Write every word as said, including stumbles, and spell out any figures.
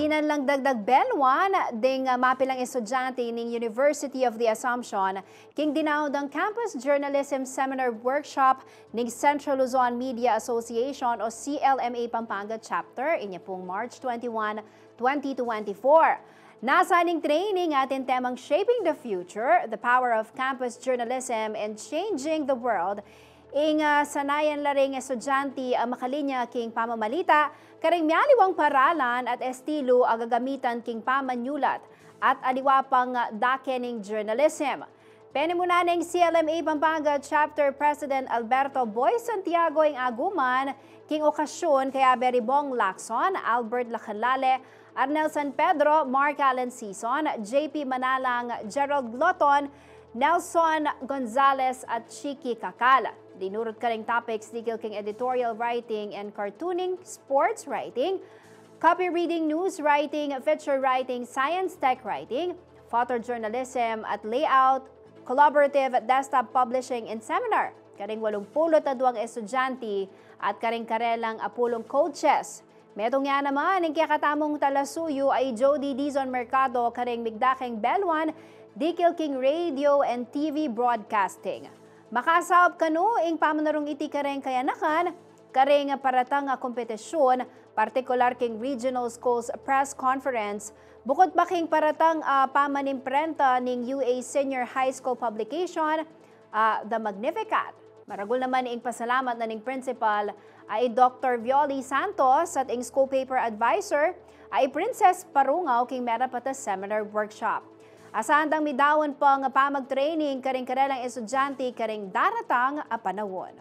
Nan lang dagdag belwan ding, ah, mapilang estudyante ning University of the Assumption king dinaun dang Campus Journalism Seminar Workshop ning Central Luzon Media Association o C L M A Pampanga Chapter, inya pung March twenty-one, twenty twenty-four. Nasa ning training atin temang Shaping the Future, the Power of Campus Journalism and Changing the World, ing, ah, sanayan la ring estudyante a makalinya king pamamalita karing mialiwang paralan at estilu a gagamitan king pamanyulat at aliwa pang, ah, dake ning journalism. Penimunan neng C L M A Pampanga Chapter President Alberto Boy Santiago ing aguman king okasyun, kayabe ri Bong Lacson, Albert Lacanlale, Arnel San Pedro, Mark Allen Sison, J P Manalang, Gerald Gloton, Nelson Gonzalez at Chiki Kakal. Dinurut karing topics dikil king editorial writing and cartooning, sports writing, copy reading, news writing, feature writing, science tech writing, photojournalism at layout, collaborative at desktop publishing and seminar karing walumpulu't aduang estudyante at karing karelang apulung coaches. Metung ya naman ing kekatamung talasuyu a i Jody Dizon Mercado karing migdakeng belwan dikil king radio and T V broadcasting. Makasaup kanu ing pamanurung iti karing kayanakan karing paratang a kompetisyun, partikular king Regional Schools Press Conference, bukut pa king paratang a pamanimprenta ning U A Senior High School publication, ah, The Magnificat. Maragul naman ing pasalamat na ning principal a i Doktor Violi Santos at ing school paper advisor a i Princess Parungaw king merapat a seminar workshop. Asahan dang midaun pang pamag-training karing karelang estudyante karing daratang a panaun.